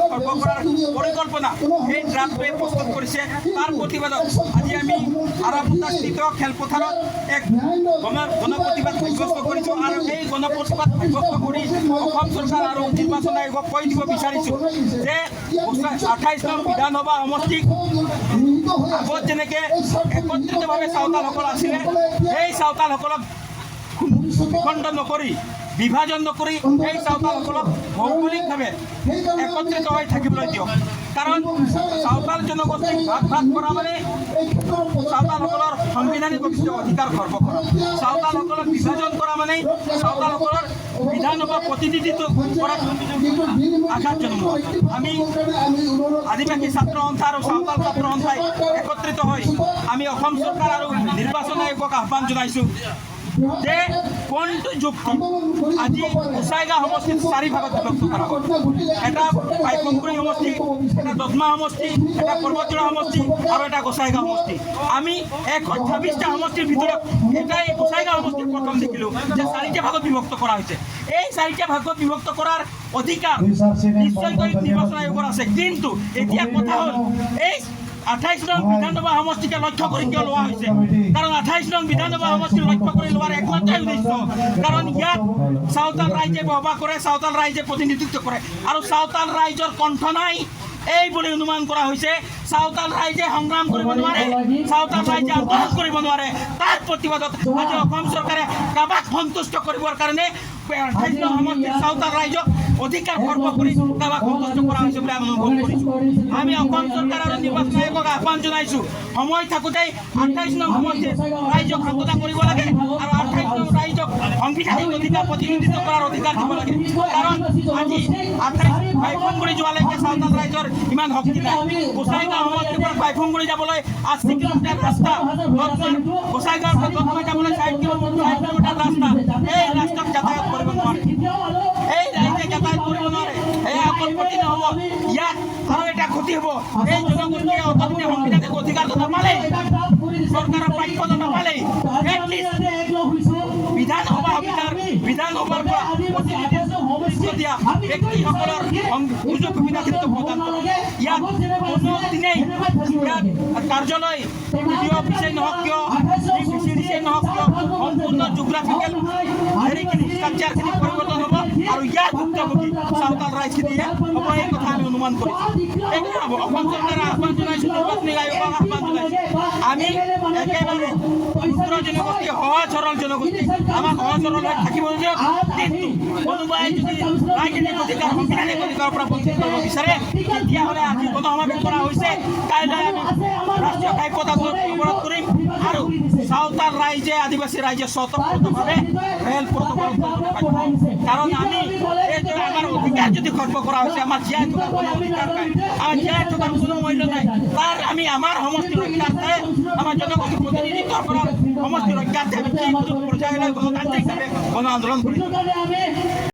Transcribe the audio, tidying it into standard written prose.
খৰ্ব কৰাৰ পৰিকল্পনা এই ড্ৰাফ্টটোৱে প্ৰস্তুত কৰিছে। তাৰ প্ৰতিবাদত আজি আমি হাৰাপুতাস্থিত খেলপথাৰত এক গণ প্ৰতিবাদ সাব্যস্ত কৰিছোঁ আৰু এই গণ প্ৰতিবাদ সাব্যস্ত কৰি অসম চৰকাৰ আৰু নিৰ্বাচন আয়োগক কৈ দিব বিচাৰিছোঁ যে 28 নং বিধানসভা সমষ্টিক আগত যেনেকৈ একত্ৰিতভাৱে চাওতালসকল আছিলে, সেই চাওতালসকলক বিখণ্ড নকৰি, বিভাজন নকৰি সেই চাওতালসকলক ভৌগোলিকভাৱে একত্ৰিত হৈ থাকিবলৈ দিয়ক। কাৰণ চাওতাল জনগোষ্ঠীক ভাগ ভাগ কৰা মানে চাওতালসকলৰ সাংবিধানিক অধিকাৰ খৰ্ব কৰা। চাওতালসকলক বিভাজন কৰা মানে চাওতালসকলৰ বিধানসভা প্ৰতিনিধিত্ব কৰাত আঘাত জন্মোৱা। আমি আদিবাসী ছাত্ৰ সন্থা আৰু চাওতাল ছাত্ৰ সন্থাই একত্ৰিত হৈ আমি অসম চৰকাৰ আৰু নিৰ্বাচন আয়োগক আহ্বান জনাইছোঁ যে কোনটো যুক্তি আজি গোসাইগাঁও সমষ্টিত চাৰি ভাগত বিভক্ত কৰা হ'ল? এটা বাইখংগুৰি সমষ্টি, এটা দদমা সমষ্টি, এটা পৰ্বতজোৰা সমষ্টি আৰু এটা গোসাইগাঁও সমষ্টি। আমি 126টা সমষ্টিৰ ভিতৰত এটাই গোসাইগাঁও সমষ্টিৰ প্ৰথম দেখিলোঁ যে চাৰিটা ভাগত বিভক্ত কৰা হৈছে। এই চাৰিটা ভাগত বিভক্ত কৰাৰ অধিকাৰ নিশ্চয়কৈ নিৰ্বাচন আয়োগৰ আছে। কিন্তু এতিয়া কথা হ'ল, এই 28 নং বিধানসভা সমষ্টিকে লক্ষ্য কৰি কিয় লোৱা হৈছে? কাৰণ 28 নং বিধানসভা সমষ্টি লক্ষ্য কৰি লোৱাৰ একমাত্ৰই উদ্দেশ্য, কাৰণ ইয়াত চাওতাল ৰাইজে বসবাস কৰে, চাওতাল ৰাইজে প্ৰতিনিধিত্ব কৰে আৰু চাওতাল ৰাইজৰ কণ্ঠ নাই এই বুলি অনুমান কৰা হৈছে। চাওতাল ৰাইজে সংগ্ৰাম কৰিব নোৱাৰে, চাওতাল ৰাইজে আন্দোলন কৰিব নোৱাৰে। তাৰ প্ৰতিবাদত আজি অসম চৰকাৰে কাৰোবাক সন্তুষ্ট কৰিবৰ কাৰণে 28 নং সমষ্টিৰ চাওতাল ৰাইজক অধিকাৰ খৰ্ব কৰি কাৰোবাক সন্তুষ্ট কৰা হৈছে বুলি আমি অনুভৱ কৰিছোঁ। আমি অসম চৰকাৰ আৰু নিৰ্বাচন আয়োগক আহ্বান জনাইছোঁ, সময় থাকোঁতেই 28 নং সমষ্টিৰ ৰাইজক সান্তনা কৰিব লাগে আৰু 28 নং ৰাইজক সাংবিধানিক অধিকাৰ, প্ৰতিনিধিত্ব কৰাৰ অধিকাৰ দিব লাগে। কাৰণ আজি 28 বাইখংগুৰি যোৱালৈকে চাওতাল ৰাইজৰ ইমান শক্তি নাই। গোসাইগাঁও সমষ্টিৰ পৰা বাইখংগুৰি যাবলৈ 80 কিলোমিটাৰ ৰাস্তা, গোসাইগাঁৱৰ পৰা দতমা যাবলৈ 4 কিলোমিটাৰ ৰাস্তা। এই ৰাস্তাত যাতায়াত কৰিব নোৱাৰে, এই ৰাইজে যাতায়াত কৰিব নোৱাৰে। এয়া অকল ক্ষতি নহ'ব, ইয়াত আৰু এটা ক্ষতি হ'ব। এই জনগোষ্ঠীয়ে অতদিনে সাংবিধানিক অধিকাৰটো নাপালেই, চৰকাৰৰ প্ৰাপ্যটো নাপালেই, এটলিষ্ট বিধানসভা অধিকাৰ, বিধানসভাৰ পৰা প্ৰতিনিধিত্ব দিয়া ব্যক্তিসকলৰ সুযোগ সুবিধাখিনিতো প্ৰদান কৰক। ইয়াত কোনো দিনেই ইয়াত কাৰ্যালয়, বি ডি অ' অফিচেই নহওক কিয়, ভি চি ডি চিয়ে নহওক কিয়, সম্পূৰ্ণ জিঅ'গ্ৰাফিকেল হেৰিখিনি, ষ্ট্ৰাকচাৰখিনি পৰিৱৰ্তন হ'ব আৰু ইয়াৰ ভুক্তভোগী চাওতাল ৰাইজখিনিয়ে হ'ব, এই কথা আমি অনুমান কৰিছোঁ। সেইকাৰণে অসম চৰকাৰে আহ্বান জনাইছোঁ, নিৰ্বাচনী আয়োগক আহ্বান জনাইছোঁ। আমি একেবাৰে ক্ষুদ্ৰ জনগোষ্ঠী, সহজ সৰল জনগোষ্ঠী, আমাক সহজ সৰল হৈ থাকিব দিয়ক। কিন্তু কোনোবাই যদি ৰাজনৈতিক অধিকাৰ, সাংবিধানিক অধিকাৰৰ পৰা বঞ্চিত কৰিব বিচাৰে, তেতিয়াহ'লে আজি গণসমাৱেশ কৰা হৈছে, কাইলৈ আমি ৰাষ্ট্ৰীয় ঘাইপথ অৱৰোধ কৰিম আৰু চাওতাল ৰাইজে, আদিবাসী ৰাইজে স্বতঃস্ফূৰ্তভাৱে ৰেলপথ অৱৰোধ কৰিবলৈ বাধ্য হ'ম। কাৰণ আমি এই যে আমাৰ অধিকাৰ যদি খৰ্ব কৰা হৈছে, আমাৰ জীয়াই থকাৰ কোনো অধিকাৰ নাই, আমাৰ জীয়াই থকাৰ কোনো মূল্য নাই, তাৰ আমি আমাৰ সমষ্টি ৰক্ষাৰ্থে, আমাৰ জনগোষ্ঠী প্ৰতিনিধিত্ব কৰাৰ সমষ্টি ৰক্ষাৰ্থে আমি যিকোনো পৰ্যায়লৈ গণতান্ত্ৰিকভাৱে গণ আন্দোলন কৰিম।